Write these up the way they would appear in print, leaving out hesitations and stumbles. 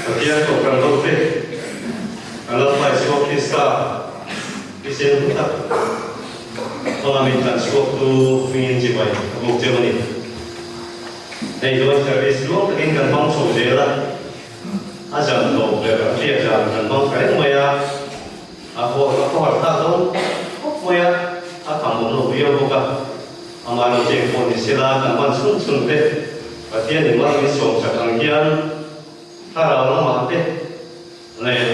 Pathian Kohhran hote, kan Lalpa Isua Krista thisen hlu tak hmanga min tlan chhuaktu hmingin chibai a buk cheu a ni. Hei chuan service luang takin kan hmang chho zel a, a zan tawp ber a hriat zan kan hmang tha reng mai a, a khawhar thlak dawn khawp mai a, a kham awm lo viau bawk a. Amah lo cheng pawh ni sela kan hman chhun chhun te Pathian in mal min sawm chak ang hian thlarau lamah te leh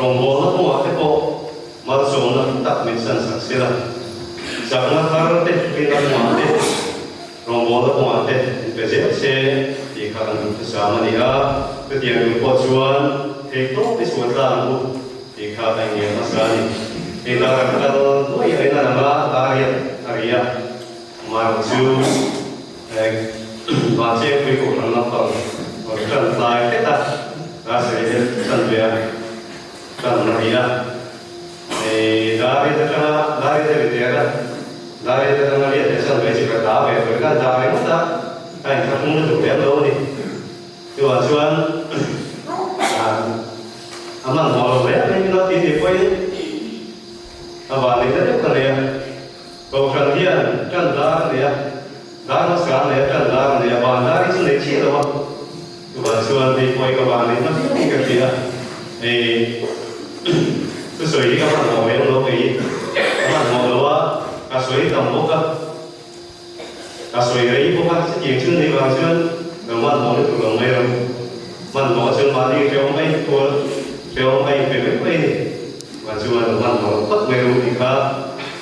rawngbawlna kawngah te pawh malsawmna hlu tak min san sak sela, chakna thar te rinna kawngah te rawngbawlna kawngah te min pe zel se tih kha kan duhthusam a ni a, chutiang tur pawh chuan theihtawp i sual tlang ang u. Tih kha ka inngel hmasa a ni. Hei la kan kal duai a ina langa dar hian a ri a, amaherawh chu Vanchengpui Kohhran lampang rawn tan tlai hret a, dar sarih leh tan ve a tan a ri a. Hei dar riat atanga dar riat a ri der a, dar riat atanga riat leh chan ve chi ka ta ve tur kan dah ringawt a, ka inthlahrung lutuk lem lo a ni. Chuvang chuan a hmanhmawh lo hle mai min lo ti ni pawhin a vanneihna deuh ka nei a. Kohhran hian tan dar a nei a, dar hmasa a nei a, tan dar a nei a, van dar hi chu nei chiah lo a. Chuvang chuan hei pawh hi ka vanneihna viau in ka hria. Hei thusawi hi ka hmanhmawh lem lo kei hi ka hmanhmawh lo a, ka sawi tam bawk a. Ka sawi rei bawk a, chutiang chu nei vang chuan lo hmanhmawh lutuk lo mai lo. Hmanhmawh chuan mahni hrehawm a intual, hrehawm a inpe mai mai a ni. Vang chuan lo hmanhmawh lo phawt mai ru tih kha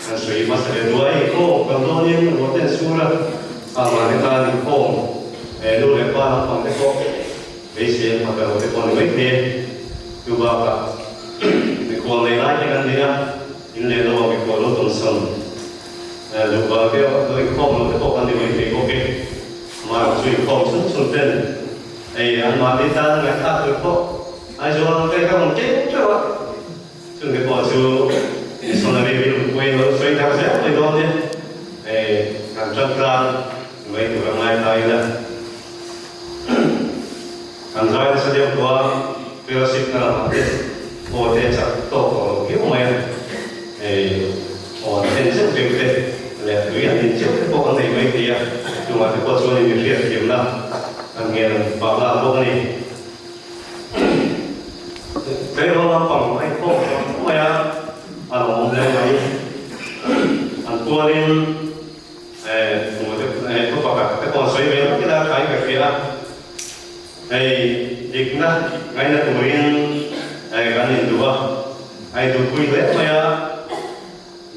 kan sawi hmasa leh duai. Inkhawm kal dawnin ruah ten sur a, a mahni tan inkhawm nu leh pa lampang te pawh beisei an hmata lo te pawh a ni mai thei e. Chu bakah mikhual nei lai te kan nei a, in leh lo ah mikhual lo tawnsawn. Duhva te lo inkhawm lo te pawh kan ni mai thei bawk e. Amaherawh chu inkhawm chhun chhun ten hei anmahni tan ngaihthlak tur pawh Aizawl te ka rawn keng teuh a, chung te pawh chu missionary rilru puiin lo sawi darh zel mai dawn nia. Hei kan tan tlang mai tur a ngai ta ila kan zai nasa deuh tawh a, fellowship na lamah te aw te chak tawk tawh lo viau mai a. Hei aw an thlen zeuh zeuh te leh tui an in zeuh te pawh kan nei mai thei a, chungah te pawh chuan in mi hriatthiamna kan ngen vah nghal bawk a ni. Tleirawl lampang a inkhawm tawh tho mai a, a lo awm hle mai. An kualin thu pakhat te pawh an sawi ve lawk ila thain ka hria a, hei dikna ngaina turin kan induh a, a induhpui hle mai a,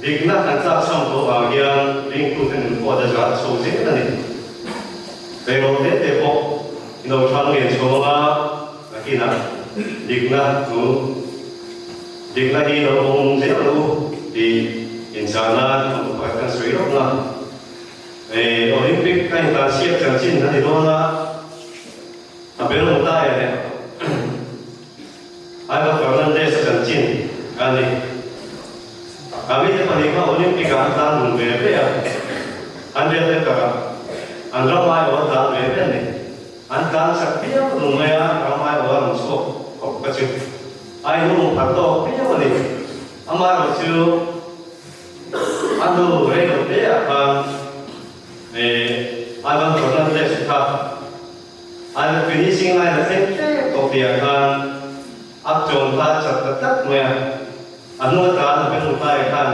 dikna kan tlak chham tawh vang hian ringtute nun pawh a zah chho zel a ni. Tleirawl te te pawh ilo thang lian chho anga nakinah dikna chu dikna hi lo awm zel ang u tih inchah nan thawmhnaw pakhat kan sawi rawk na. Hei Olympic a intlansiak chanchin a ni dawn a, a bel Mutaia leh Ivan Fernandez a chanchin a ni. A mite pahnih kha Olympic ah an tlan dun ve ve a, an riat te takah an ram aiawh a tlan ve ve a ni. An tlan chak viau dun mai a, ram aiawh a rawn chhuak khawp ka chu a inhung phat tawk viau a ni. Amaherawh chu a hnu rei lo te ah khan Ivan Fernandez kha An finishing line a thleng tlek tawh tihah khan a chawn kha a chat ta tlat mai a, a hnung atan a hmel hmuhlaiah khan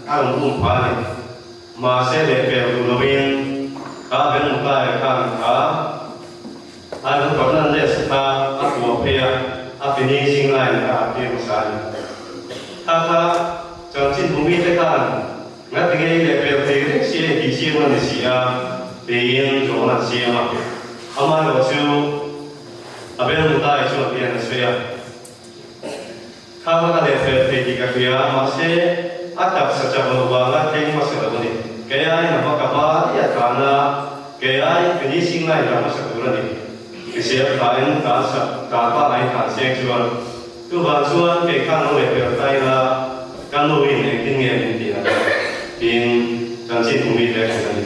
a rawn um pha a ni. Mahse lehpel duh loin kha a hmel hmuhlaiah khan kha Ivan Fernandez kha a kuah phei a, a finishing line kha a tir hmasa a ni. Kha kha chanchin hmumite khan Ngatinge i lehpel thei reng si a i tih chiang a ni si a, tiin zawhna an siam a. Amaherawh chu Abel Mutai chuan hian a sawi a, Kha kha ka lehpel thei tih ka hria, mahse a taksa chak loh vanga thleng hmasa lo a ni. Kei aiin a hma ka hma daih a tlan a, kei aiin finishing line dah hmasa tur a ni. Hrisel thlain tlan sak tlan pangai tlan seng chuan Chuvang chuan kei khan lo lehpel ta ila ka nuin engtin nge min ti ang tiin chanchin hmu mi te hrilh a ni.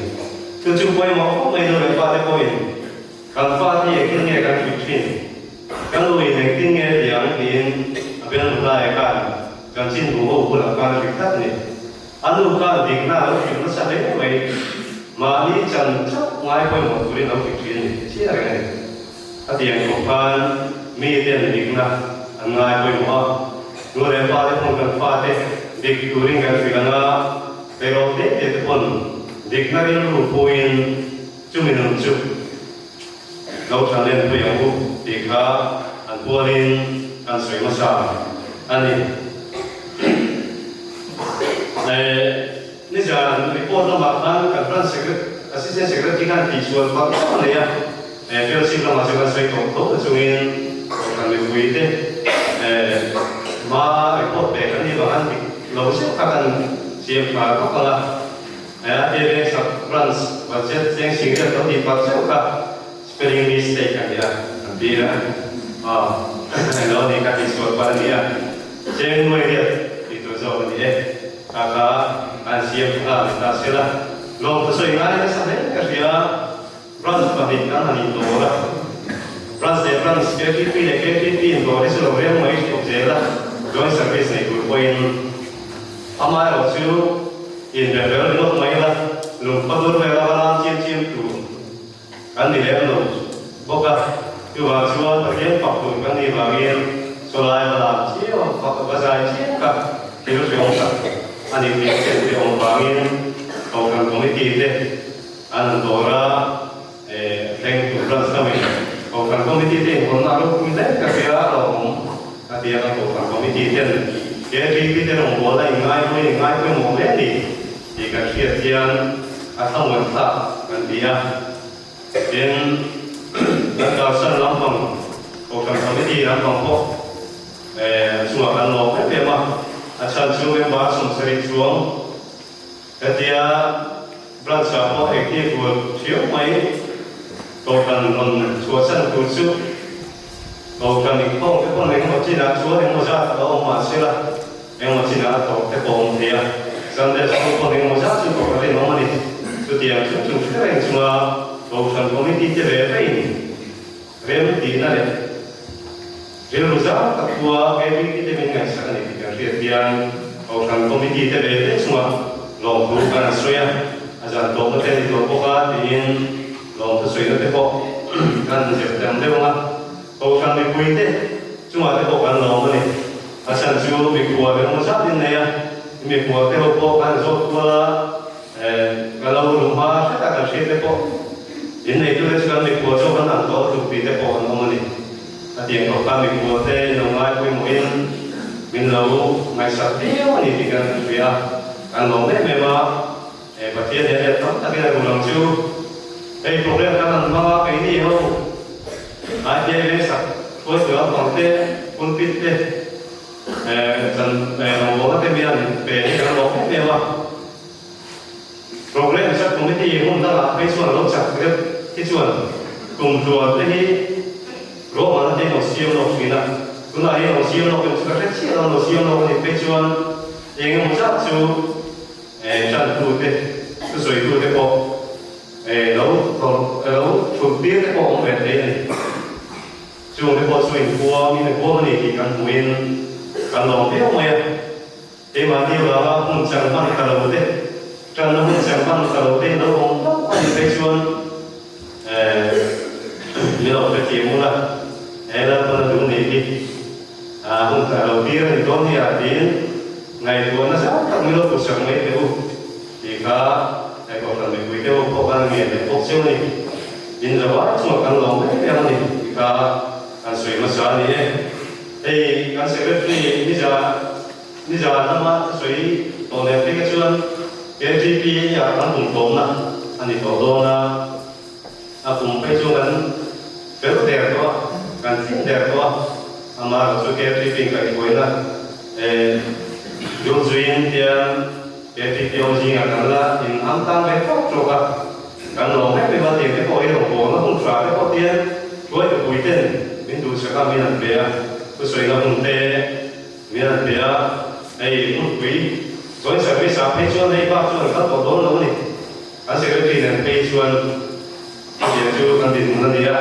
Chu chu pawimawh khawp mai nu leh pa te pawhin kan fa hi engtin nge kan hrilh thin? Ka nu in engtin nge ti ang tiin a bialnu hlai khan chanchinbu ho bulah khan a hrilh tlat a ni. A nu khan dikna a lo hrilh nasa hle mai. Mahni chan chauh ngai pawimawh turin lo hrilh thin a ni tih chiah reng a ni. A tiang khawp khan miten dikna an ngai pawimawh a, nu leh pa te pawn kan fate dik turin kan hrilh ang a, erawh te te te pawn dikna rilru puiin chumi nun chu lo tha len pui ang u tih kha an pualin kan sawi hmasa a ni. Nizan report lamah khan kan branch secretary, assistant secretary khan tihsual palh tawh a nei a, fellowship lamah chuan kan sawi tawh tho ta chungin kohhran mipui te hma report pek an nih vang an dik lo zeuh kha kan siam tha bawk ang a, a veng sak branch budget cheng singriat lo tih palh zeuh kha spelling mistake a ni a an ti a, lo ni kha tihsual palh a ni a, cheng nuai riat tih tur zawk a ni e. Kha kha an siam nghal ni ta se la, lawm ka sawi ngai nasa hle ka hria. Branch pahnih kan han indawr a, branch leh branch, KTP leh KTP indawr hi chu lo reng mai tawp zel a, joint service nei tur pawhin amaherawh chu inbe fel ringawt mai la, lungphadur vel a va lam chiam chiam tur kan ni lem lo bawk a, chuvang chuan Pathian fak tur kan nih vangin chawlai va lam chiam a, fak va zai chiam kha thil hreawm tak a ni tih a chen theih awm vangin Kohhran Committee te an han dawr a, thleng tur branch lamin Kohhran Committee te inhawnna a ropui hle ka hria a lawmawm a ti a, Kohhran Committee ten KTP te rawngbawlna inngaipui inngaipawimawh hle a ni. Tih kan hriat hian a thlamuan thlak kan ti a, tin kan kalsan lampang Kohhran Committee lampang pawh chungah kan lawm em em a, a chhan chu member 70 chuang hetia branch ah pawh active rual thiau mai Kohhran rawn chhuahsan tur chu Kohhran inkhawm te pawn engemaw chinah chuan engemaw zat a lo awm mahsela Engemaw chinah a tawp te pawh awm thei a, Sunday School pawn engemaw zat chu tawp a rinawm a ni. Chutiang chung chung hre reng chunga Kohhran Committee te ve vein rem tihna leh rilru zau tak khua KBP te min ngaihsak a ni tih kan hriat hian Kohhran Committee te ve ve chunga lawmthu kan han sawi a, a zan tawpna te a ni tawh bawk a tiin lawmthu sawina te pawh kan zep tam deuh ang a. Kohhran mipui te chungah te pawh kan lawm a ni. A chhan chu mikhual engemaw zat in nei a, mikhual te ho pawh kan zawt kual a, ka lo luh hma hret a kan hriat te pawh in neitu te chu kan mikhual chu kan ang tawh lutuk tih te pawh an awm a ni. A tiang tawh khan mikhual te in lo ngai pawimawhin min lo ngaihsak viau a ni tih kan hria a, kan lawm em em a. Pathian hian let tam takin a duh ang chu. Hei program kan han hmang a, keini ho ITA vengsak hruaitu lampang te, pulpit te, chan rawngbawlna te mi an pe hi kan lawm em em a. Program sub committee hmun dangah phei chuan lo chak deuh hi chuan kum hluan te hi ruahmanna te in lo siam lawk thin a. Tunah hian lo siam lawk em chu ka hre chiah lo, lo siam lawk a nih phei chuan eng emaw zat chu Ṭantute, thusawitute pawh lo lo thut tir te pawh awm ve thei a ni. Chungte pawh chu inhuam in huam a ni tih kan hmuhin kan lawm viau mai a. Keimahni avanga hmun chang hman ta lo te, ṭanna hmun chang hman ta lo te in lo awm hlauh a nih phei chuan min lo hrethiam ula, he Lalpan a duh nih hi hun kha lo tir a ni dawn nia tiin Ngaihtuahna zau tak min lo puhsak mai teh u tih kha hei Kohhran mipui te ho pawh khan ngen leh bawk chiau a ni. In zavai chungah kan lawm em em a ni tih kha kan sawi hmasa a ni e. Hei kan Secretary niza niza lama thusawi tawh leh phei kha chuan KTP ah kan kum tawmna a ni tawh dawn a, a kum phei chu kan fel der tawh a, kan tling der tawh a, amaherawhchu chu KTP in kaihhruaina Dul zuiin hian KTP awm zingah kan la in am tan ve tawk tawk a, kan lawm em em a, tiang te pawh hi rawngbawlna hun tha te pawh tian hruaitupui ten min duhsak a, min an pe a, thusawina hun te min an pe a, hei hmunpui joint service ah phei chuan hei bak chuan kal tawh dawn lo a ni, kan secretary nen phei chuan chutiang chu kan dinhmun a ni a.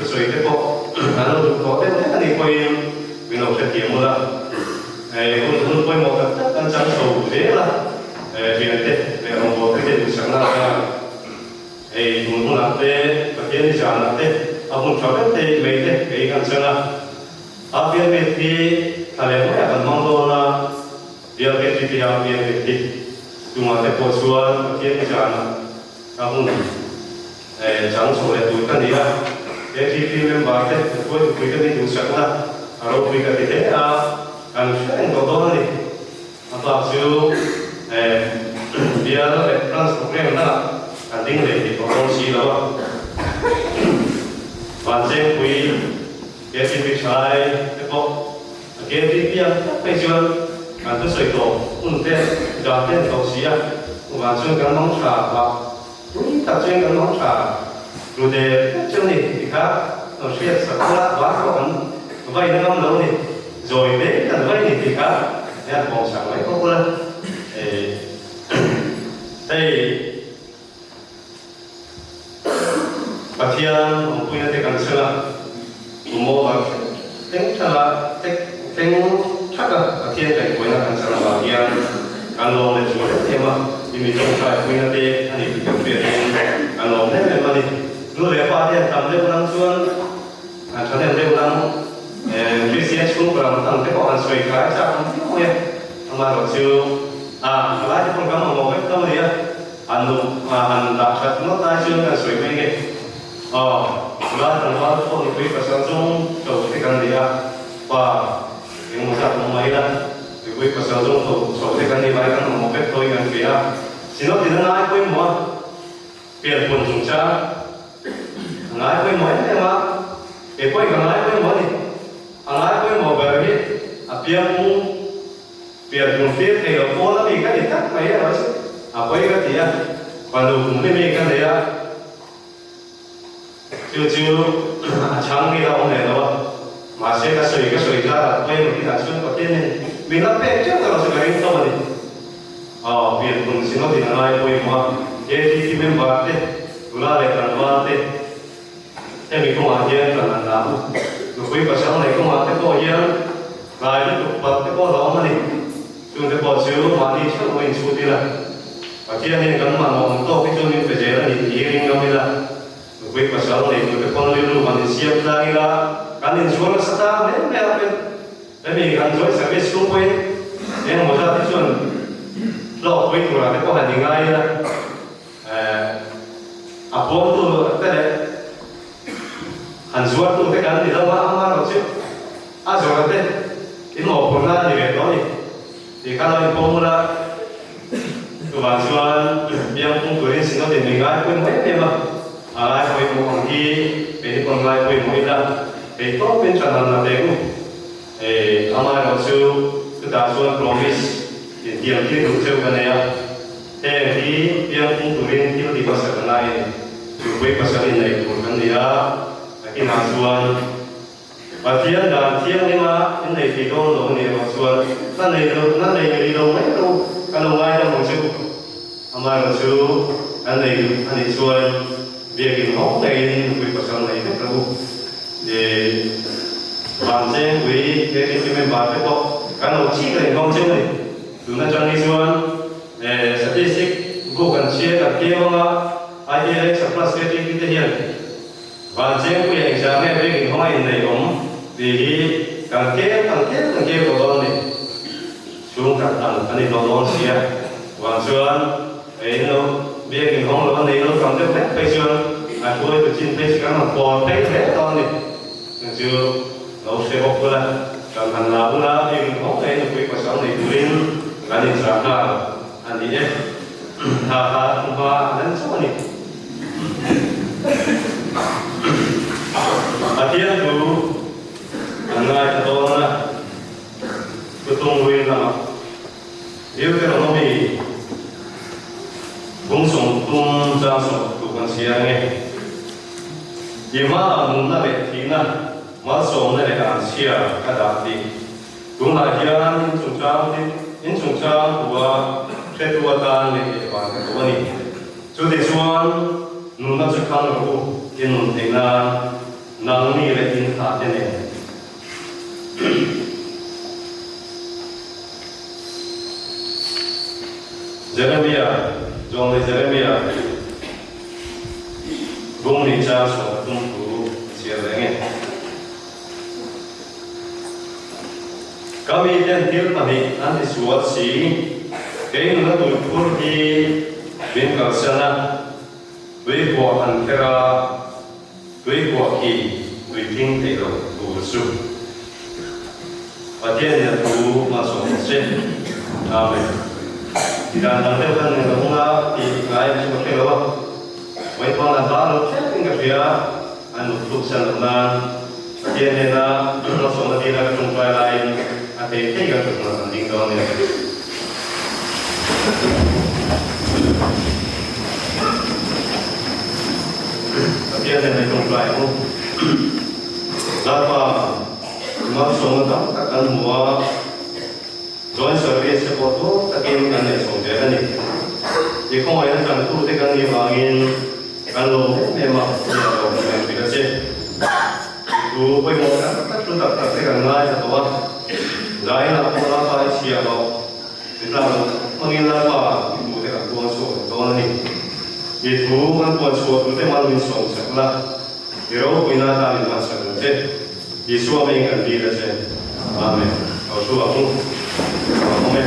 thusawi te pawh an lo duh tawh deuh hlek a nih pawhin min lo hrethiam ula. Hun hun pawimawh tak tak kan chang chho zel a, thiante leh rawngbawlte te duhsakna atan hei tun hunah te Pathian i zanah te a hun tha vek te mai te kei kan chang a. Half year meet hi thla leh maiah kan hmang dawn a, bial KTP half year meet hi tumah te pawh chuan Pathian i zanah a hun chang chho leh tur ka ni a, KTP member te hruaitu pui ka ni duhsakna a ropui ka ti hle a, kan hre reng tawh dawn a ni. A bak chu bial leh branch program dangah kan ding leh thei tawh dawn si lo a. Vanchengpui KTP thalai te pawh a KTP ang tak phei chuan kan thusawi tawh hun te zah te an tawh si a, chuvang chuan kan mang tha vah pui tak chuan kan mang tha ru der vek chu a ni ti kha lo hriat sak ula van pawh kan vai na ngam lo a ni, zawi te kan vai ni ti kha hian pawm sak mai bawk ula, hei. Pathian awmpuina te kan chhel a, tumaw thleng thala thleng thak a Pathian kaihpuaina kan chhan avang hian kan lawm leh zual em em a, i mi tawngtai puina te a ni tih kan hriatin kan lawm em em a ni. Nu leh pa te an tam deuh nang chuan an thahnem deuh nang Kristian chhungkaw lam ang te pawh han sawi kai chak ang viau mai a, amaherawhchu a lai te pawh kan mamawh vek tho a ni a. An nu han dah that ngawt lai chuan kan sawi mai nge. Aw, tuna tlangval pawh nupui pasal zawng tho te kan ni a, pa engemaw zat awm mai ila, nupui pasal zawng tho chho te kan ni lai kan mamawh vek tho in kan hria a, Synod in a ngai pawimawh a, pianpun chungchang a ngai pawimawh em em a, kei pawhin ka ngai pawimawh a ni, a ngai pawimawh ber hi a piangpung. Pian tum fir thei lo pawl a mi ka ni tak mai erawh chu a pawi ka ti a, fanu kum hi mi ka nei a, chu chu a chhang mi la awm leh lo a, mahse ka sawi ka sawi zar a pawi emaw tinah chuan Pathianin min la pek teuh erawh chu ka ring tho a ni. Aw, pian tum Synod-in a ngai pawimawh a, KTP member te, nula leh tlangval te, Hemi kawngah hian kan han dah u. Nupui pasal nei kawngah te pawh hian tlai lutuk pat te pawh a lo awm a ni. Chung te pawh chu mahni theuh a inchhut ila, Pathian hian kan mamawh ang tawk hi chu min pe zel a ni tih hi ring ngam ila, nupui pasal nei tur te pawn rilru han insiam tlang ila, kan inchhuang nasa tang hle mai a, hemi kan joint service chhung pawhin engemaw zat hi chuan hlawkpui turah te pawh han ingai ila. A puangtu te leh han zuartu te kan ni lo a, amaherawh chu a zawrh te in mawhphurhna a ni ve tawh a ni tih kha lo inpawm ula, chuvang chuan biangphung turin Synod in mi ngai pawimawh em em a, a ngai pawimawh ang hi keini pawn ngai pawimawh ila, kei tawpin ṭan han la ve u. Amaherawh chu chutah chuan promise intiam tir duh cheu ka nei a. Heng hi piangphung turin thil ti hmasa ka ngai a ni. Nupui pasal inneih tur kan ni a, nakinah chuan Pathian dan thianghlima innei thei dawn lo a nih erawh chuan na nei lo, na nei rih lo mai lo ka lo ngai dam ang chu. Amaherawh chu kan nei duh a nih chuan biakin hawng ngeiin nupui pasal nei vek rawh u. Vanchengpui KTP member te pawh kan lo chik reng dawn cheu a ni. Tun atang hi chuan statistic book an chhiar kan keu anga IDLA surplus KTP te hian Vanchengpuia exam nge bik inhawng a inneih awm tih hi kan keu kan keu kan keu tawh dawn a ni. Chhungkhat ang a ni tawh dawn sia. Vang chuan in lo biak inhawng lo a nei lo tam deuh hlek phei chuan a hruaitu chin phei chu kan rawn kawl phei hle dawn a ni. Chung chu lo hre bawk ula, kan han la ula, biak inhawng ngei nupui pasal nei turin kan inchah nghal a ni e. Tha kha hma a lan chauh a ni. Pathian thu an ngaithla dawn a, Thuthung Ruin lamah Deuteronomy bung 30 chang 60 kan chhiar nge. Ima nunna leh thihna, malsawmna leh anchhia ka dah tih. Tunah hian in chungchang hi in chungchang tua hretu atan leh lehvan ka duh a ni. Chutichuan nunna chu thlang rawh u, in nun theih nan. Nangni leh in hna te nen. Jeremia, Zawngni Jeremia, Bungni chang sawm tum thu chhiar reng e. Ka miten thil pahnih an tisual si, kei nuna tuikhur hi min kalsan a, tuihuah an kher a, tuihuah khi tuitling theih lo tur chu. Pathian in a thu hmasawm ta che. Amen. Tidan dang deuh kan nei lo hung a tih ngai chu ka hre lo a. Vawipawn an ba lo tlem in ka hria an mut thluk san loh nan Pathian hnena hmasawmna dila ka tawngtai laiin a thei thei kan thuthmun an ding dawn nia. Pathian hnena i tawngtai ang u. Lalpa. Malsawmna tam tak kan hmu a, Joint Service te pawh tawk takin kan neih chho zel a ni. I khawngaihna changtute kan nih vangin kan lawm em em a, ni a lo hmu reng ṭhin a che. I thu pawimawh tak tak thu tak tak te kan ngaithla tawh a, Zainah pawh Lalpa i chhiah loh, i tlang loh hmangin Lalpa i thu te kan puang chhuak leh dawn a ni. I thu kan puan chhuah tute mal min sawm chak la. I ropuina atan in hmansak ang che. Isua hming kan dil a che. Amen. Lo thu ang u. Lo awm e.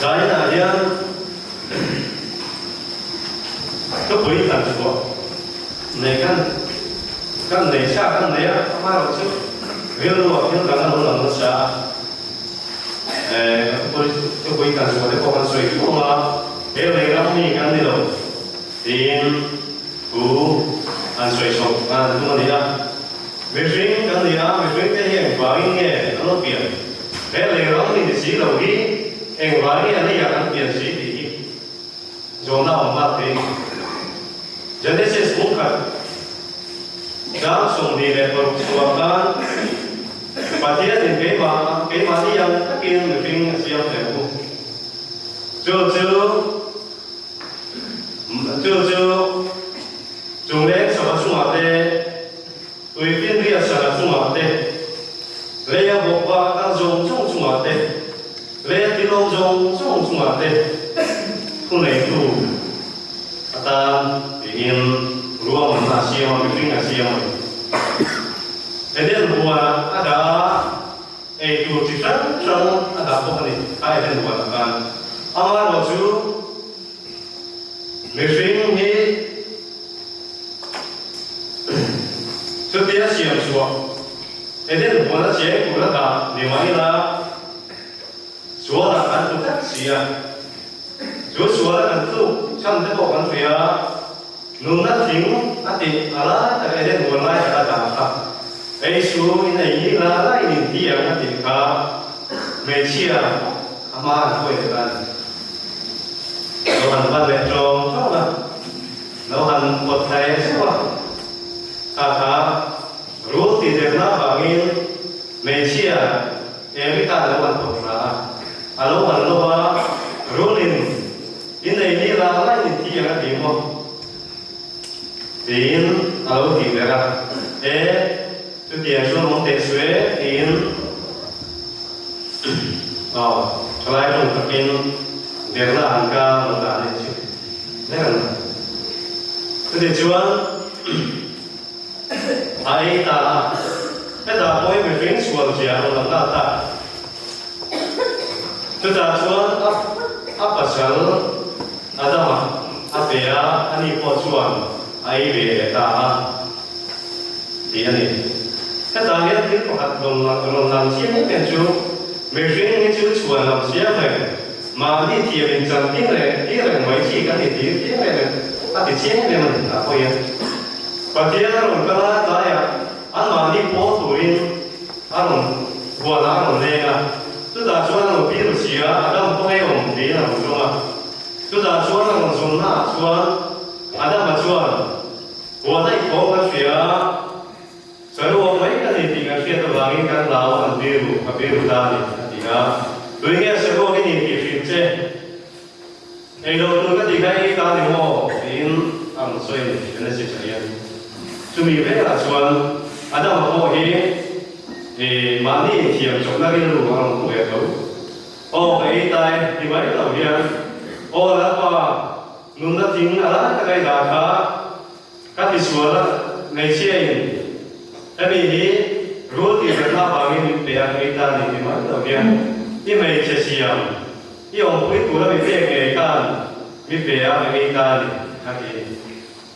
Zainah hian thupui kan chhuah nei kan kan nei sa kan nei a, amaherawhchu rilruah thil dang a lo lang nasa a. Thupui kan chhuah te pawh kan sawi thung a, he lei ram mi kan ni lo tiin thu an sawi chhoh an han tum a ni a. Mihring kan ni a, mihring te hi engvangin nge an lo pian? He lei ram mi ni si lo hi engvangin nge leiah kan pian si tih hi zawhna awm nghal thei a ni. Genesis bungkhat chang 26 chhuah khan Pathianin keimah keimahni ang takin mihring a siam hle u. Chu chu chu chu chungleng sava chungah te, tuifinriat sangha chungah te, leia bawkva kal zawng zawng chungah te, leia tilawm zawng zawng chungah te thuneitu atan tiin ruahmanna a siam a, mihring a siam a ni. Eden huanah a dah a, ei tur chi hrang hrang a dah bawk a ni a Eden huanah khan. Amaherawhchu mihring hi chutia siam chhuah Eden huana cheng tur a dah ni mah ila sualah kan tlu tlat si a. Chu suala kan tluk chhan te pawh kan hria. Nunna thing a tih a lai tak Eden huan lai tak a dah kha. Ei su in ei ni la la in inti ang a tih kha hmeichhia a hma an hruai leh ta a ni. Lo han van leh ṭawng ṭawng a, lo han pawt thla leh zeuh a, kha kha rul tih derna avangin hmeichhia Erika lo han pawt thla a, a lo han lo a, rulin In ei ni la la in thi ang a ti maw? Tiin a lo ti ber a. E, chutiang chuan awm teh su e, tiin aw thalai ṭawng takin derna an ka lo dah leh chu ber an. Chutichuan a ei ta a, hetah pawhin mihring sual zia a rawn lang nghal ta. Chutah chuan a pasal Adama a pe a, ani pawh chuan a ei ve leh ta a tih a ni. Hetah hian thil pakhat rawn lang chiang em em chu, mihring hi chu chhuan lam siam reng, mahni thiam inchan ding reng ti reng mai chi kan ni tir chiang em em a ti chiang em em a ni tah pawh hian. Pathian a rawn kal a, tlaiah anmahni pawl turin A rawn huan a, a rawn leng a. Chutah chuan a rawn pi ru si a, Adam pawh hei awm tiin a rawn zawng a. Chutah chuan a rawn zawn naah chuan Adama chuan, Huan a i thawm kan hria a, saruak mai ka ni tih kan hriat avangin kan hlau an pi ru, ka pi ru ta a ni, a ti a. Tui nge saruak i ni tih hrilh che? Ei lo tur ka ti kha ei ta ni maw? tiin a. a rawn sawi a ni Genesis ah hian. Chumi velah chuan Adama pawh hi mahni inthiam chawpna rilru a rawn pu ve tho. Aw ka ei ta e ti mai lo hian Aw Lalpa, nunna thing a lai taka i dah kha ka tisual a, hmeichhia in hemi hi rul tih hrehna avangin min pe a ka ei ta a ni ti mai lo hian i hmeichhe siam i awmpui tura mi pek ngei khan mi pe a ka ei ta a ni a ti.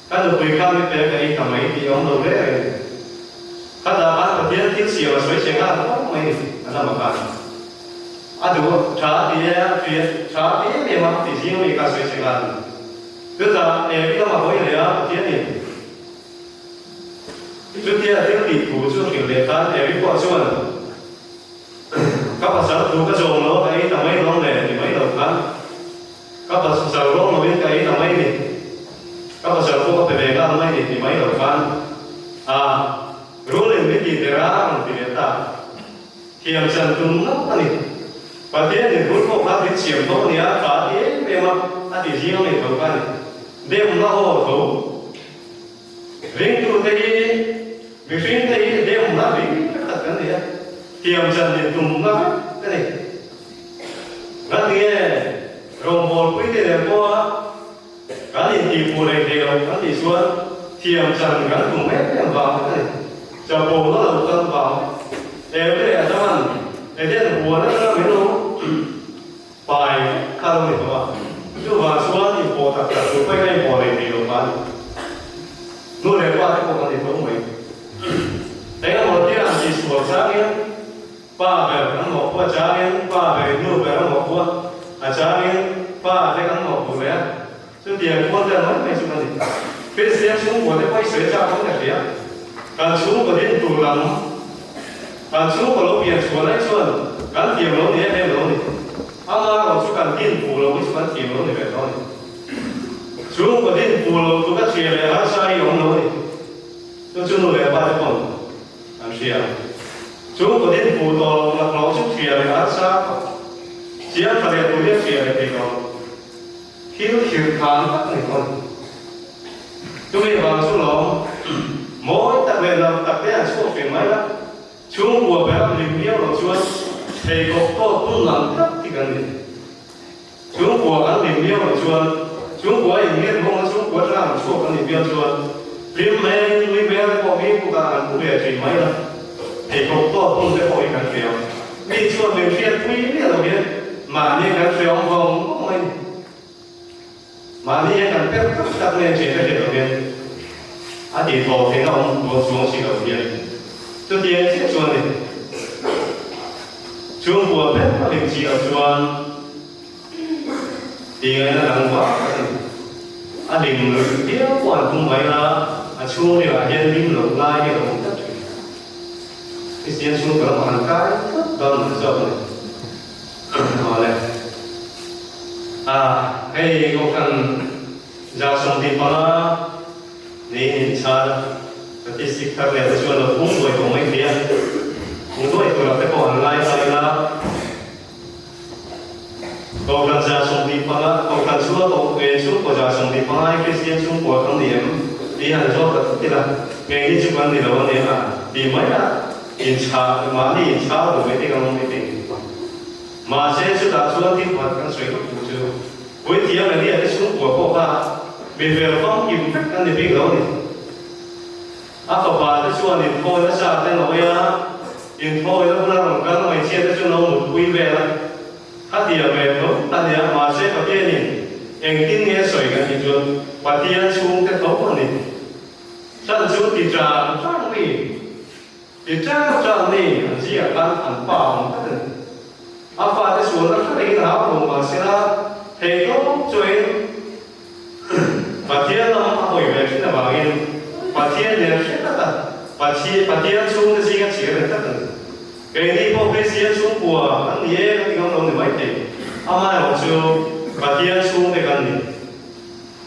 Ka nupui kha mi pe ka ei ta mai tih awm lo reng reng ni. Ka dah khan Pathian thil siam a sawi che nghal khawp mai ni a lam a khan. A duh tha a ti e a hria tha a ti em em a a ti zing ami kha a sawi che nghal ni. Chutah Evi lam a hawi leh a Pathian in chutia thil tih thu chu a hrilh leh khan Evi pawh chuan ka pasal thu ka zawm lo a ka ei ta mai lawm le ti mai lo khan Ka pasal rawng lovin ka ei ta mai ni. Ka pasal pawh ka pe ve nghal mai ni ti mai lo khan a rulin min tih der a rawn ti leh ta. Thiam chan tum ngawt a ni. Pathian in rul pawh kha min siam tho a nia, tha a ti em em a, a ti zing a nei tho kha a ni. Demna aw tho. Ringtute hi mihringte hi demna ring tak kan ni a, thiam chan in tumna vek a ni. Ngatinge rawngbawlpuite nen pawha kan intihpuh reng thei lo kan tih chuan thiam chan kan tum em em vang vek a ni. Chapona lo kal vang vek. Eve a chuan Eden huan atanga min lo pai vek kha lo ni tawh a. Chuvang chuan inpawh tak tak tur pawhin a inpawh reng thei lo kha a ni. Nu leh pa te pawh kan ni tho mai. Engemaw tia an tihsual changin Pa ber kan mawhphuh a changin pa ber in nu ber a mawhphuh a changin pa te kan mawhphuh ve a, chutiang kual vel mai mai chu ka ni. Kristian chhungkua te pawh i sawi chak awm ka hria. Kan chhungkaw din tur lam, kan chhungkaw lo pian chhuah lai chuan kan thiam lo ni em em lo ni. Ama erawh chu kan din fuh lo hi chu kan thiam lo ni ve tawh a ni. Chhungkaw din fuh lo tluk a chhia leh harsa hi awm lo a ni. Chu chu nu leh pa te pawn An hria. Chu kawtin hmuh tawh loh lak lo chu hria leh harsa tawh. Chiang tha leh tur hi a hria leh thei lo. Thil thlir than tak ni pawn. Chumi vang chu lawm mawi tak leh nalh tak te an chhuak hrim mai la. Chhungkua ber an hlim viau loh chuan pheikhawk tawt tum lang tlat hi kan ni. Chhungkua kan hlim viau loh chuan, chhungkua in nghet mawng a chhungkua tlang an chhuak kan nih viau chuan hlim mai nui hmel te pawh hi kutah kan pu ve thin mai la, pheikhawk tawt hmun te pawh hi kan hria. Mi chuan min hriatpui miah lo hian mahni kan hre awm vawng vawng mai ni. Mahni hian kan per tak tak mai a thin ka hriat loh hian a tih thaw theihna awm dawn chuang si lo hian chutiang chiah chuan ni. Chhungkua ber a hlim chi loh chuan tih ngaihna dang vak a ni. A hlim viau pawh an tum mai a, a chhungril ah hian hlim loh lai hi a lo awm tlat thin. Kristian chhungkua lamah han kai tlat dawn an zawk a ni. Awle. A, hei kohhran 75 niin in chhar statistic thar leh te chuan lo pung duai tawh mai thei a. Pung duai turah te pawh an ngai ta ila. Kohhran 75, kohhran chhunga koh ve chhungkaw 75 hi Kristian chhungkua kan ni em? tih han zawt ta thut ila, keini chu kan ni lo a nia tih mai a. Inchhah, mahni inchhah duh mai te kan awm mai thei ni. Mahse, chutah chuan thil pakhat kan sawi lawk duh chu, Puithiam Elia te chhungkua pawh kha mi fel famkim vek an ni bik lo a ni. A fapa te chuan inthawina sa te nawi a, inthawina huna rawn kal hmeichhia te chu lo mutpui vel a, khatia ve tho a nia. Mahse, Pathianin engtin nge sawi kan tih chuan Pathian chhungte tho a ni. Chan chu ti ṭang ṭang mi, ti ṭang ṭang mi an ziah khan an pa awm tlat a ni. A fate sualna hre rengin a hau lo mah sela, thei tawp chuain Pathian lam a hawi ve ṭhin avangin Pathian nen hre tlat a, Pathian chhungte zinga chhir reng tlat a ni. Keini pawh Kristian chhungkua kan ni e kan ti ngam lo ni maithei, amaherawh chu Pathian chhungte kan ni.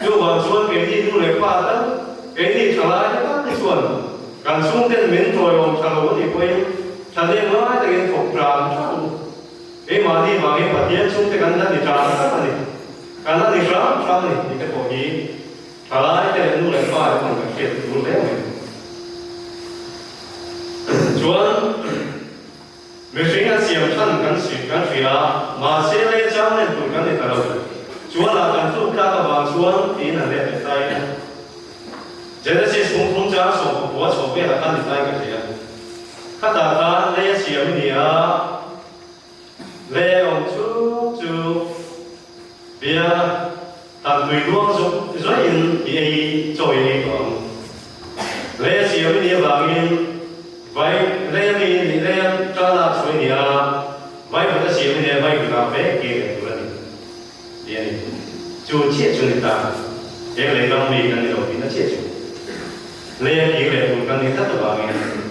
Chuvang chuan keini nu leh pa tal, keini thalai te tal te chuan kan chhungten min tawiawm tha lo a nih pawhin thahnem ngai takin thawk tan tlang u. Keimahni vangin Pathian chhungte kan la ni tan tlang a ni, kan la ni hram hram a ni tih te pawh hi Thalai te leh nu leh pa te pawn kan hriat tur hle mai. Chuan mihring a siam chhan kan kan hria a, mahse lei chang len tur kan ni ta lo. Chuan ah kan tluk tlak avang chuan tiin an let leh ta in Genesis hung thum chang 19 chho velah khan ni tlai ka hria. Khatah khan lei a siam i ni a, lei awm chhung chu bia tan tui luang zawk zawih in i ei chaw i ei tawh ang. Lei a siam i nih avangin vai lei a mi nih lei a tan lak chu i ni a, vai kut a siam i nia vai kutah ve kir leh tur a ni. Tih a ni. Chu chiah chu ni ta. Heng lei ram mi kan ni lo tihna chiah chu. Lei a kir leh tur kan ni tlat avangin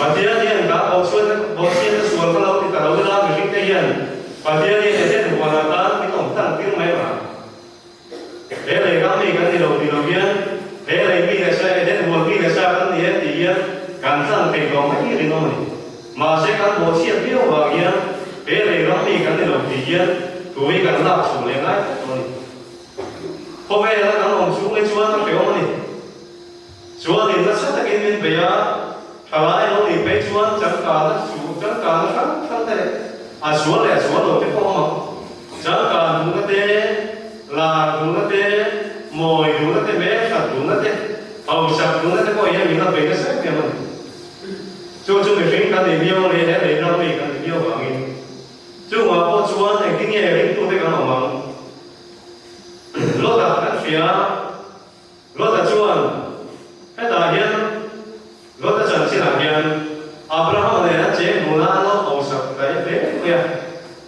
Pathian hian ka Bawhchhuat Bawhchhiatna sual ka lo ti ta lo ila mihring te hian Pathian hian Eden huanah khan min awm tlang tir mai ang. He lei ram mi kan ni lo ti lo hian he lei mi leh sa Eden huan mi leh sa kan ni e tih hian kan tlang thei tawh mai rinawm a ni. Mahse kan bawhchhiat viau vang hian he lei ram mi kan ni lo tih hian thu hi kan lak chhuah leh ngai tlat tawh a ni. Khawvela kan awm chhung hi chuan a hrehawm a ni. Chuanin nasa takin min bei a, thalai lo nih phei chuan changkanna chu changkanna hrang hrang te leh a sual leh a sual lo te pawh a awm ang. Changkan duhna te, lar duhna te, mawi duhna te, hmelthat duhna te, hausak duhna te pawh hian min la bei nasa em em a ni. Chu chu mihring kan ni miau leh he lei ram mi kan ni miau vangin chungah pawh chuan engtin nge ringtute kan awm ang? Lota kan hria a, Lota chuan hetah hian Lota chanchinah hian Abrahama nen an cheng hmuna an lo hausak daih hle mai a,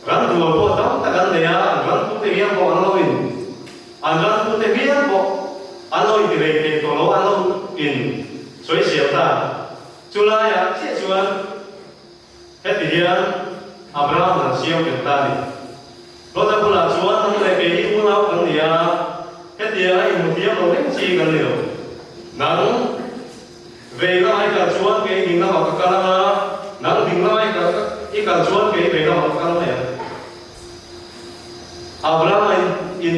ran rual pawh tam tak an nei a, an ran tute hian pawh an lo in an ran tute hian pawh an lo inti rei thei tawh lo, an lo in sawi siam ta. Chu laiah chiah chuan heti hian Abraham an siam fel ta a ni. Lota bulah chuan nang leh kei hi unau kan ni a, hetiang a inhmu thiam lo reng chi kan ni lo. Nang vei lamah i kal chuan kei ding lamah ka kal ang a, nang ding lamah i kal i kal chuan kei vei lamah ka kal mai ang. Abraham in in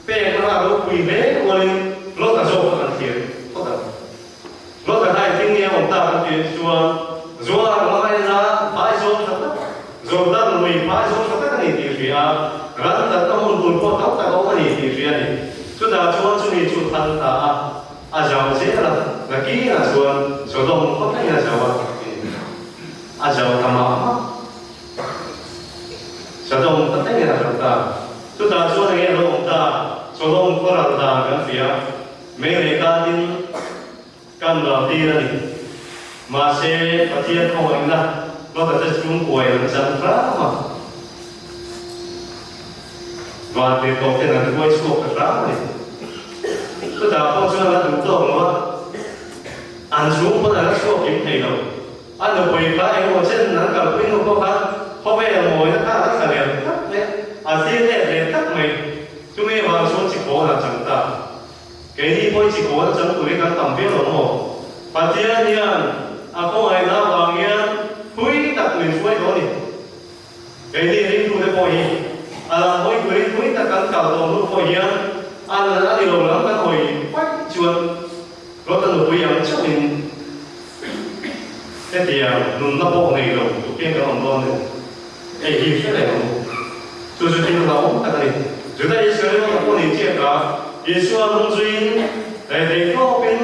pek na a ropui hle rualin Lota zawk kha kan thlir phawt ang. Lota kha engtin nge a awm tak an tih chuan Zoar lama en a phai zawl tha tak, Jordan lui phai zawl tha tak a ni tih hria a, ran tlatna hmun tur pawh tam tak a awm a ni tih hria a ni. Chutah chuan chumi chu than ta a, a zau zel a, nakinah chuan Sodom khaw thlengin a zau a, a zau ta mah mah. Sodom khaw thlengin a zau ta. Chutah chuan enge a lo awm ta? Sodom khaw ral dan kan hria. Mei leh katin kan ral tir a ni. Mahse, Pathian khawngaihna Lota te chhungkuai an chan hram a. Van tir tawh ten an hruai chhuak ta hram a ni. Chutah pawh chuan a la duh tawk lo a, an chhung pawn a la chhuak kim thei lo. A nupui kha engemaw chen an kalpui hnu pawh khan khawvel mawina kha a la thla leh tak mai a, a thlir let leh tak mai. Chumi vang chuan chi kawl a chang ta. Keini pawh hi chi kawl a chang turin kan tam viau lo maw? Pathian hian a khawngaihna avang hian thui tak min hruai tawh a ni. Keini ringtute pawh hi a lam hawi turin thui tak kan kal tawh hnu pawh hian a a ni lo lam kan hawi paih chuan Lota nupui ang chauhin hetiang nunna pawh nei lo tukin kan awm dawn ni. Hei hi hre reng ang u. Chu chu thil hlauhawm tak a ni. Juda Israel pawh ni chiah ka Isua hnungzuiin reithei tawpin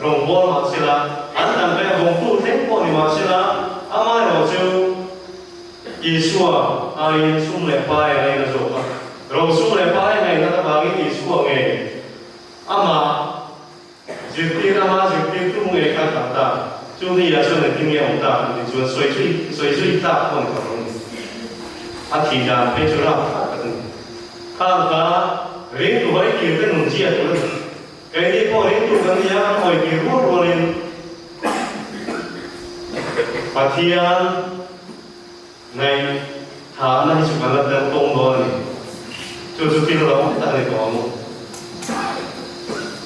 rawngbâwl mah sela, an dang leh vawngtu thleng pawh ni mah sela, amaherawh chu Isua aiin sum leh pai a ngaina zawk a. Rosum leh pai a ngainat avangin Isua nge amah Zirtir ama zirtirtu ngei kha tak ta, chu ni ah chuan engtin nge awm tak ang tih chuan sawi zui sawi zui tlak pawh ni tawh lo ni. A thih dan phei chu rap thlak tak a ni. Khang kha ringtu hawi kir te nun chiah tur a ni. Keini pawh ringtu kan ni a, kan hawi kir rual rualin Pathian Ngaihthahna hi chu kan la tel tawng dawn a ni. Chu chu thil lo awm tak a ni tawh ang u.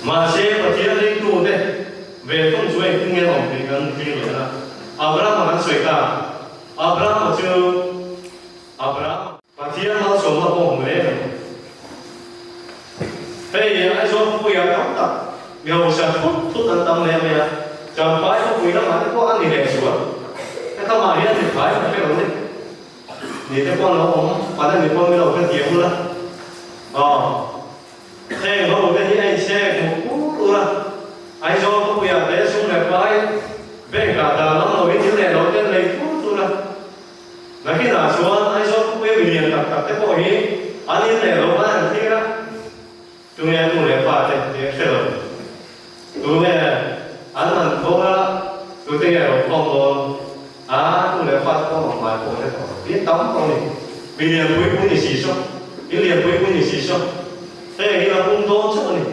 Mahse, Pathian ringtute ve thung chu engtin nge an awm tih kan thlir leh a. Abrahama kan sawi ta. Abrahama chu Abrahama. Pathian malsawmna pawh hmu reng ang. Hei Aizawl khawpuia. Mi hausa thut thut an tam leh mai a, Champhai khawpui lamah te pawh a ni leh zual. Hetamah hian miphai ka hre lo ni. Ni te pawh an lo awm, pan a ni pawh min lo hrethiam ula. Aw, heng ho te hi a inchhek hmuh pur ur a, Aizawl khawpuiah te sum leh pai bank ah dah lam loin thil leh lo te an lei thur thur a. Nakinah chuan Aizawl khawpuia milian tak tak te pawh hi an in leh lo khan an thlir a. Tunge a nu leh pa te tih a hre lo. Tunge an man khawl a, tute nge ro khawm dawn a, nu leh pa te pawh an awm ngai pawh hre tawh lo. Tin tam tawh a ni. Mi lianpui pui ni si saw, in lianpui pui ni si saw, heng hi la pum dawn chauh a ni.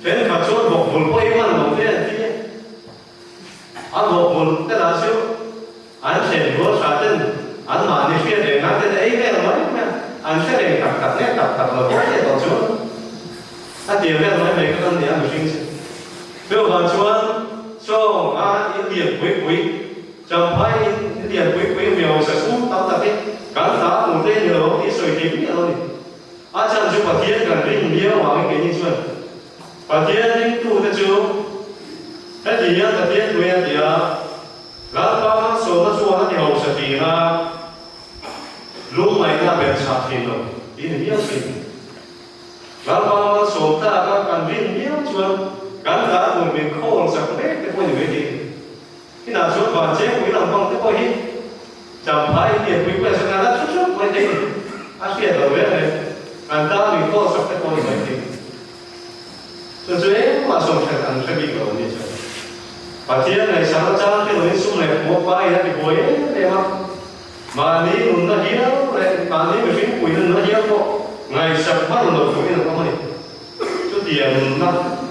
Thenkhat chuan bawkbul pawh hi man lo te an ti a. A bawkbul te lah chu an thlen rual hra ten anmahni hriat reng nan ten ei vel mai mai a, an hre reng tak tak nge tak tak lo pawh hriat tawh chuan a tir vel mai mai kha kan ni a mihring chu. Chuvang chuan Sawng a in lian pui pui, Champhai in lian pui pui miau sa sum tam tak hi kan ta tur te ni lo tih sawi thei miah lo a ni. A chhan chu Pathian kan ring miau vangin keini chuan Pathian ringtute chu heti hian Pathian tui a ti a, Lalpa malsawmna chuan a ti hausa thin a, lungngaihna a belh chhah thin lo tih ni miau si. Lalpa malsawm tlaka kan rin miau chuan kan dah tur min khawl chak mek te pawh ni mai thei. Inah chuan van chengpui lam pang te pawh hi Champhai Indian pui pawh hian a la thu theuh mai thei ni. A hriat lo reng reng kan tan min khawl chak te pawh ni mai thei. Chu chu engmah sawmhret an hre bik lo a ni chuan. Pathian ngaihsakna chang te loin sum leh phuah pa in a ti buai em em a. Mahni nunna hial leh mahni mihring pui nunna hial pawh ngaihsak hman lo turin an awm a ni. Chutiang nunna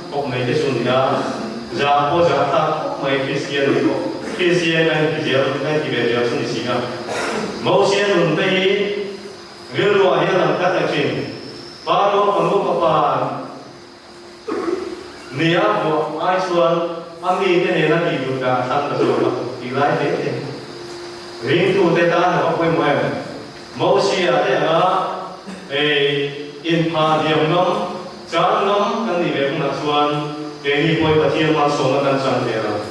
kawp mai te chu ni a, zah pawh zah tak khawp mai Kristian nih pawh Kristian ka inti zel ka inti ve zel chu ni si a. Mosia nun te hi Rilruah hian an khat leh thin. Pa ruang fanu fapa nia vuah ai chuan a mite nena tih duh dah a thlang ta zawk a tih lai hle te. Ringtute tan a va pawimawh em? Mosia te anga ei inpha diam ngam, chan ngam kan nih ve hunah chuan keini pawhin Pathian malsawmna kan chan ve ang.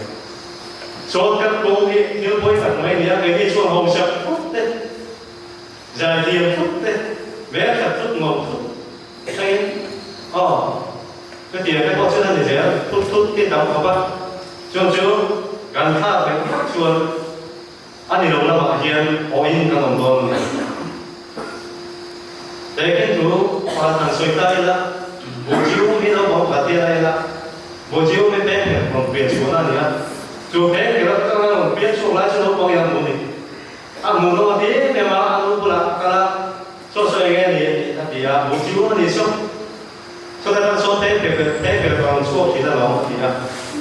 Shortcut kawng hi thil pawi tak mai a ni a, keini chuan hausak phut te, Zaithiam thut te, hmel that thut ngawm thut thlengin aw chutiang te pawh chuan a ni zel, thut thut hi tam khawp a, chung chu kan thlak reng phawt chuan a ni lo lamah hian awin kan awm dawn a ni. Tehkhin thu pakhat han sawi ta ila, Buhchium hi naupang pakhat hian a en a, Buhchium hi peng nghet rawn pian chhuahna a ni a, chu peng nghet atanga rawn pian chhuak lai chu naupang hian a hmu a ni. A hmuh nawm a ti em em a, a nu bulah a kal a, Saw saw eng nge ni a ti a, Buh chi um a ni saw. Chutah chuan saw teng pe teng pe ka rawn chhuak thin alawm a ti a.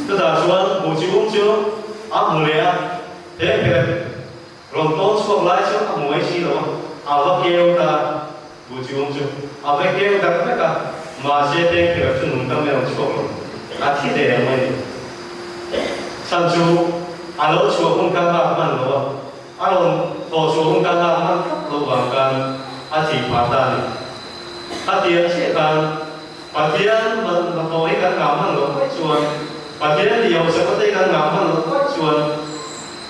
Chutah chuan buh chi um chu a hmu leh a, teng pe rawn tawn chhuak lai chu a hmu mai si lo a, a va keu ta a, buh chi um chu a va keu dak vek a, mahse teng pe chu nung dam erawh chhuak lo, a thi der mai a ni. Chhan chu a lo chhuah hun kha nghak hman lo a, a rawn thaw chhuah hun kha nghak hman tlat lo vang khan a thih phah ta a ni. Khatiang chiah khan Pathian hnathawh hi kan nghah hman loh mai chuan, Pathian tih hausak te kan nghah hman loh mai chuan,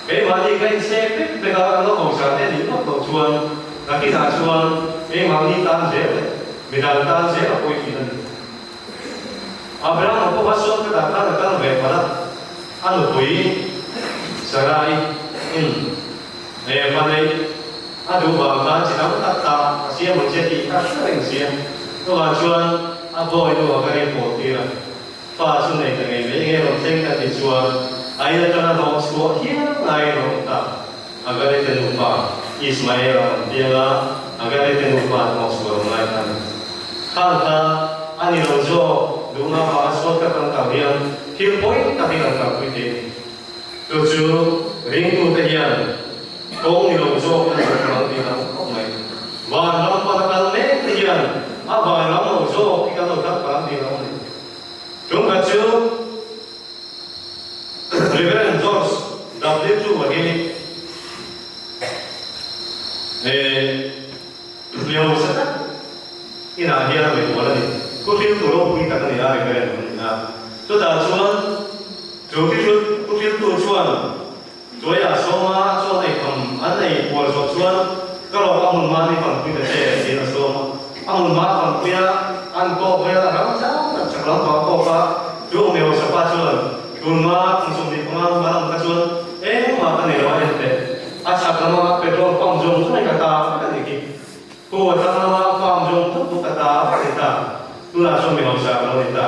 keimahni ka inchhek vek vek a, kan lo hausa te nih ngawt loh chuan nakinah chuan keimahni tan zel leh midang tan zel a pawi thin a ni. Abraham-a pawh a sawn ka dah khan a kal ve palh a, a nupui Sarai in va neih a duh vang khan chi tam tak ta a siam ang che tih kha hre reng si a. Chuvang chuan a bawi nu a ka rin pawh tir a, fa chu nei ta ngei mai nge rawn thleng ka tih chuan a in atanga hnawh chhuah hial ngaiin a awm ta. Agare te nupa Ismael a awm piang a, Agare te nupa an awk sual ngai kha a ni. Khang kha a ni lo zawk, duhna avanga sual tak an kal hian thil pawi tak in an kalpui thei a ni. Chu chu ringtute hian kawng ni lo zawk an zawh ang tih a awm khawp mai. Van ram pana kal mek te hian a van ram lo zawk hi kan lo kal palh ang tih a awm a ni. Chungkhat chu. Reverend George W. Chu hi mi hausa tak inah hian a mihmual a ni. Thu hriltu ropui tak a ni a, Reverend a ni a. Chutah buai zawh chuan ka rawk a hmun hma ni fanpui ta che tiin a sawm a. A hmun hma a fanpui a, an kawk vel a ram zau tak chak lampang a kawk a, chu mi hausa pa chuan tun hma kum 25 hma lam kha chuan engmah ka nei lo a en teh. A chhak lama petrol pump zawng zawng hi ka ta vek a nih khi. Khu a thlang lama farm zawng zawng pawh ka ta vek a ni ta. Tunah chuan mi hausa ka lo ni ta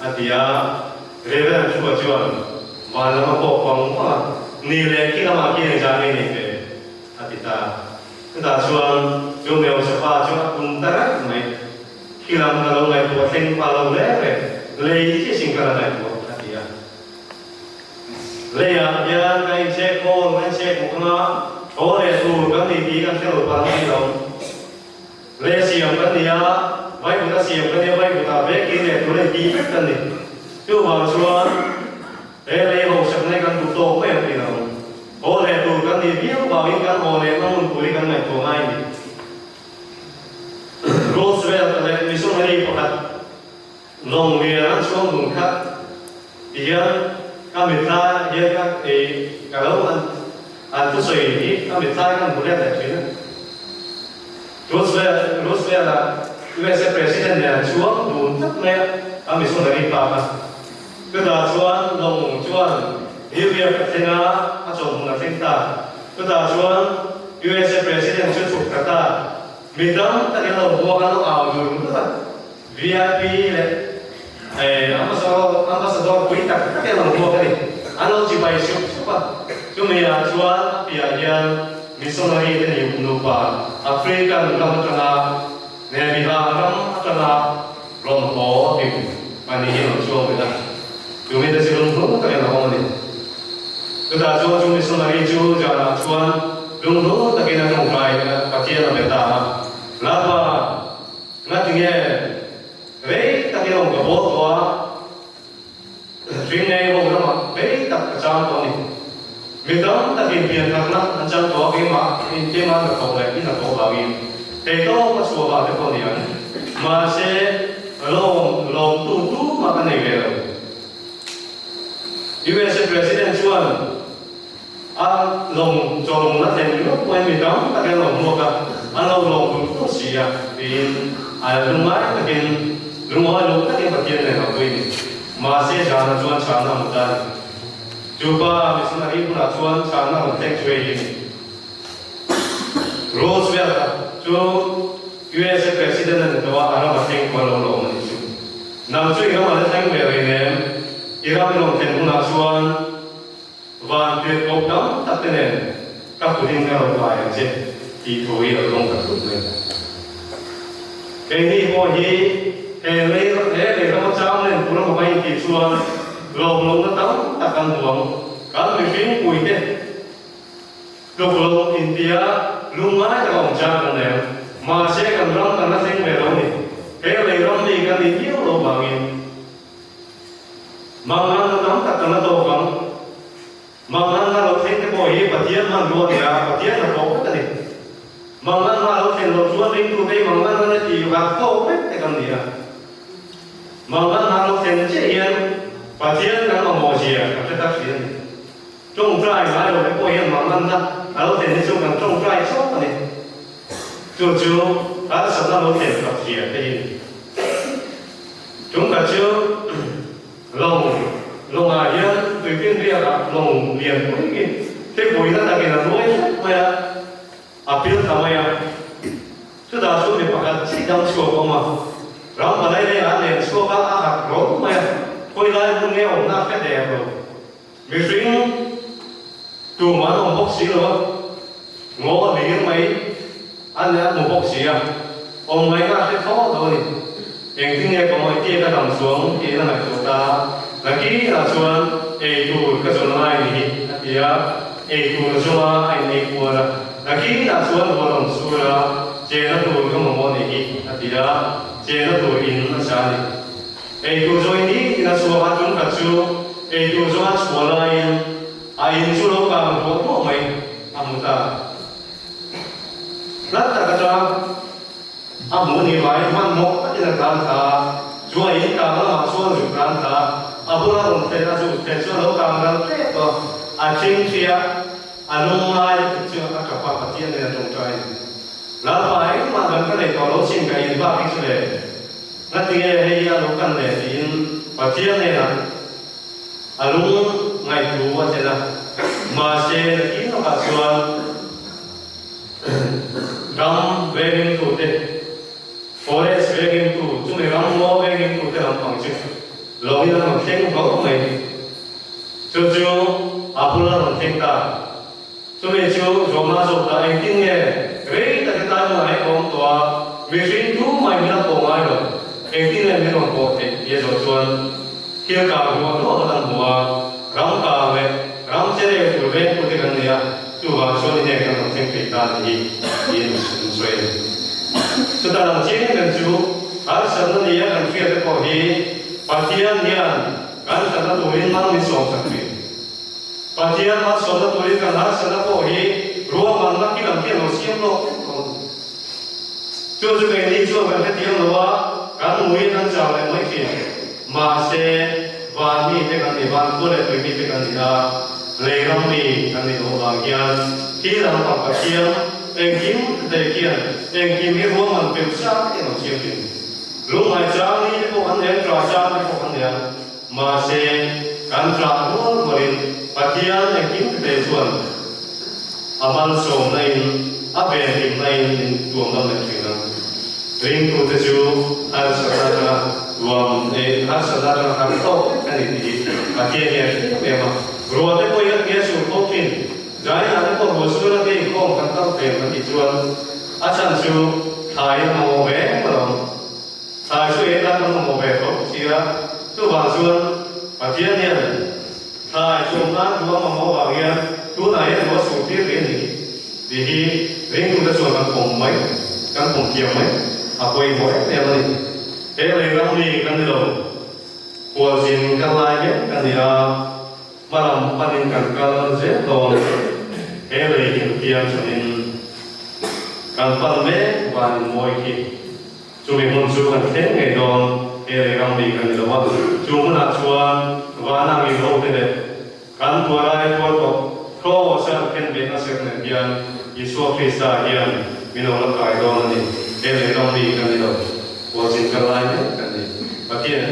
a ti a. Reverend Chua chuan van lama pawh pang pang a, Ni leh khi lamah khi engzah nge ni ve? a ti ta. Chutah chuan chu mi hausa pa chu a kun ta reng mai. Khi lam ka lo ngaihtuah thleng pah lo reng reng, lei chi sin ka la ngaihtuah a ti a. Leiah hian kan inchhek khawl, kan inchhek muk anga thaw leh tur kan ni tih kan hre lo pah ni lo. Lei siam kan ni a, vaivut a siam kan ni a, vaivutah vek in leh tur a ni tih vek kan ni. Chuvang chuan he lei hausak nai kan duh tawk mai ang ti lo. Thaw leh tur kan nih viau vangin kan haw lehna hmun tur hi kan ngaihtuah ngai a ni. Roosevelt leh missionary pakhat Lawng lian an chhuang dun kha ti hian ka mithlai hian ka ei ka lo an an thusawi hi ka mithlai kan hmu let leh thin a. Roosevelt Roosevelt a USA President nen an chhuang dun tlat mai a, a missionary pa kha. Chutah chuan lawng chuan New York a thleng a, a chawlhmun a thleng ta. Chutah chuan USA President chu chhuk ta ta. Mi tam takin a lo buak a, lo au dur dur a. VIP leh Ambassador pui tak tak in an hmuak a ni. An lo chibai sup sup a. Chumi ah chuan a piah hian missionary te ni nupa African ram atanga Nemiha ram atanga rawn haw hlim pahnih hi an lo chuang ve a. Chumi te chu lunghnung takin a awm a ni. Chutah chuan chu missionary chu zanah chuan lunghnung takin a tawngtai Pathian a be ta a. Lalpa! Ngatinge rei takin awm ka bawl tawh a, hring nei ho ramah rei tak ka chang tawh a ni. Mi tam takin pian thatna an chang tawh a, keimah in keimah na thawk leh in a thawh vangin thei tawp a chhuah vang te pawh a ni ang. Mahse, lawm lawmtu tumah ka nei ve lo. USA President chuan A lawng chawlung la thlen ringawt pawhin mi tam tak in a lo hmuak a, an lo lawng dun fur si a, tiin a lungngai takin, lungawi lo takin Pathian nen a pui ni. Mahse zana chuan chhana a hmu ta a ni. Chu pa missionary bulah chuan chhana rawn thleng chu hei hi ni. Roosevelt-a chu USA President a ni tawh a, a ram a thleng pawh a lo lawm a nih chu. Nang chu i ram a la thleng ve rei nem, i ram i rawn thlen hunah chuan, Van tirhkoh tam tak te nen ka kut in ka rawn kai ang che tih thu hi a lo dawng ta thut mai. Keini pawh hi he lei he lei rama chang nen tur emaw kan intih chuan lawmlohna tam tak kan hmu ang. Kan mihring puite tluk lo intia lungngai taka awm chang kan nei ang. Mahse kan ram kan la thleng ve lo ni. He lei ram mi kan nih viau lo vangin. Manganna tam tak kan la tawk ang. Manganna lo thleng te pawh hi Pathian hmanrua a ni a, Pathian hnathawh vek a ni. Manganna lo thlen loh chuan ringtu te hi manganna na ti rak tawk vek te kan ni a. Manganna lo thlen chiah hian Pathian kan mamawh zia kan hre tak thin a ni. Tawngtai ngai lo te pawh hian manganna a lo thlen hi chu kan tawngtai chauh a ni. Chu chu harsatna lo thlen tak zia te hi a ni. Chung khat chu lawng lawngah hian tuipin riakah lawng lian pui hi thlipuina takin a nuai hlek mai a, a pil ta mai a. Chutah chuan mi pakhat chiah dang chhuak a awm a, ram palai lengah a len chhuak a, a harh rawng mai a, khawi lai hmun nge awmna a hre der lo. Mihring tumah an awm bawk si lo a, ngaw a hlir mai a ni a hmu bawk si a, awm ngaihna a hre thlawt lo a ni. Engtin nge ka mawih tia ka dam chuang tiin a ngaihtuah ta a, nakinah chuan ei tur ka zawn ngai ni hi a ti a, ei tur a zawng a, a in ei kual a, nakinah chuan ruah rawn sur a, chena tur ka mamawh ni hi a ti a, chena tur in a sa a ni. Eitur zawng in ni tin a chhuak a, tum khat chu eitur zawng a chhuah laiin a in chu lo kang ruah ruah mai a hmu ta. Hlat tak atang a hmuh ni vai hmanhmawh takin a tlan thla a, chu a in kang lamah chuan zuk tlan thla a, a bula rawn thlen a, chu thlen chu a lo kang ral tep a, a thing thliah. A lungngai lutuk chu a ṭap a, Pathian nen a ṭawngṭai a ni. Lalpa, engmah dang ka nei tawh lo sin ka in bak hi chu le. Ngatinge hei hi a lo kan le tiin Pathian hnenah a lung ngaih thu a thlen a. Mahse, nakin lawkah chuan ram vengimtute, forest vengimtu, chumi ram ngaw vengimtute lampang chu lawngin an rawn thleng hlauh mai. Chu chu a bul a rawn thleng ta. Chumi chu Jona zawk ta engtin nge rei tak atan ngai a awm tawh a, mihring tu mai min a pawh ngai lo, engtin nge min rawn pawh theih tih a zawh chuan thil kang hluah hluah kha kan hmu a, ram kang leh ram che rel tur vengtute kan nei a, chuvang chuan i hnen kan rawn thleng thei ta ni hi tiin an sawi a ni. Chuta lang chiang em em chu harsatna nia kan hriat te pawh hi Pathian hian kan thatna turin hmang min sawm sak thin. Pathian malsawmna turin kan harsatna pawh hi ruahmanna khi lam khian lo siam lawk vek dawn. Chu chu keini chuan kan hrethiam lo a, kan ngui an chau leh mai thin. Mahse, van mi te kan ni, van khua leh tui mi te kan ni a, lei ram mi kan ni loh avang hian khi lampang Pathian engkim te khian engkim hi ruahman peu sa vekin lo siam thin. Lungngai chang ni te pawh kan nei a, ṭah chang te pawh kan nei a. Mahse, kan ṭah rual rualin Pathian engkim tete chuan a malsawmna in, a venhimna in min tuam dam leh ṭhin a. Ringtute chu harsatna aṭanga tuam eh harsatna aṭanga har tawk vek a ni tih hi Pathian hian a hre em em a. Ruah te pawhin a hnia sur khawp ṭhin. Zainah te pawh ruah sur a ke inkhawm kan kal thei ang kan tih chuan a chhan chu thlai a mamawh ve em alawm. Thlai chu ei tan kan mamawh ve tho sia, chuvang chuan Pathian hian thlai chawm nan duh a mamawh vang hian tunah hian ruah sur tir rih a ni tih hi ringtute chuan kan pawm mai, kan pawm thiam mai a pawimawh em em a ni. He lei ram mi kan ni lo, khualzin kan lai mek a ni a, hmalam panin kan kal zel dawn, he lei hi thiam chuanin kan pan mek vanin mawi khi. Chumi hmun chu kan thleng ngei dawn, he lei ram mi kan ni lo a, chu hmunah chuan vana mi ho te leh kan tualai tual tawh Kraws a khen ve hmasek nen hian Isua Krista hian min lo la kai dawn a ni, he lei ram mi kan ni lo, hualzin kal lai mek kan ni. Pathian.